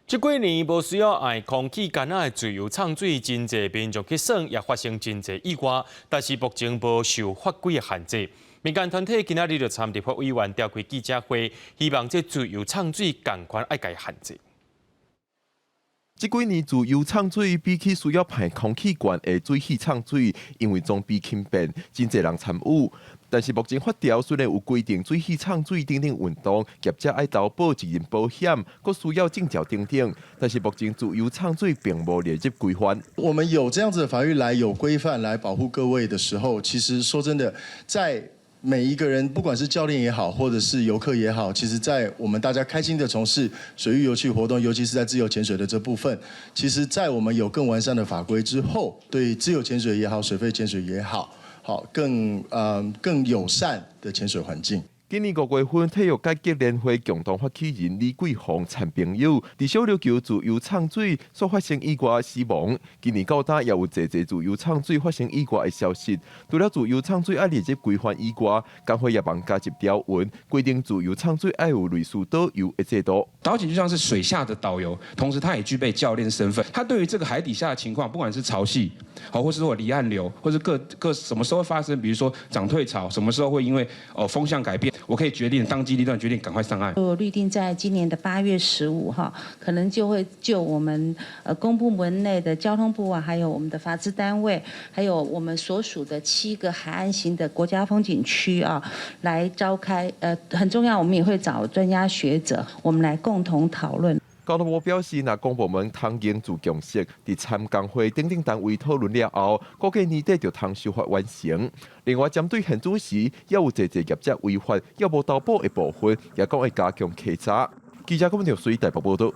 這幾年無需要愛空氣桿仔的自由藏水，真濟民眾去耍，也發生真濟意外，但是目前無受法規的限制。民間團體今仔日就參立法委員召開記者會，希望這自由藏水仝款愛共限制。這幾年自由藏水比起需要排空氣管的水肺藏水，因為裝備輕便，真濟人參與。但是目前法條雖然有規定水肺藏水等等運動，業者愛投保責任保險，閣需要證照等等。但是目前自由藏水並無列入規範。我們有這樣子的法律來有規範來保護各位的時候，其實說真的，在每一個人，不管是教練也好，或者是遊客也好，其實，在我們大家開心的從事水域遊憩活動，尤其是在自由潛水的這部分，其實，在我們有更完善的法規之後，對自由潛水也好，水肺潛水也好，好更友善的潛水環境。今年五月份，體育改革聯會共同發起人李桂鳳參朋友，佇小琉球自由藏水所發生意外死亡。今年到今也有濟濟自由藏水發生意外的消息。除了自由藏水愛列入規範以外，工會也望加入條文，規定自由藏水愛有類似導遊的制度。導潛就像是水下的導遊，同時他也具備教練身份。他對於這個海底下的情況，不管是潮汐，好，或是說離岸流，或是各各什麼時候會發生，比如說漲退潮，什麼時候會因為哦風向改變，我可以決定當機立斷，決定趕快上岸。就預定在今年的8月15號，可能就會就我們公部門內的交通部啊，還有我們的法制單位，還有我們所屬的七個海岸型的國家風景區啊，來召開。很重要，我們也會找專家學者，我們來共同討論。交通部表示，若公部門通凝聚共識，佇參工會等等單位討論了後，估計年底就通修法完成。另外，針對現主時也有濟濟業者違法，猶無投保的部分，也講會加強稽查。記者郭文條水台北報道。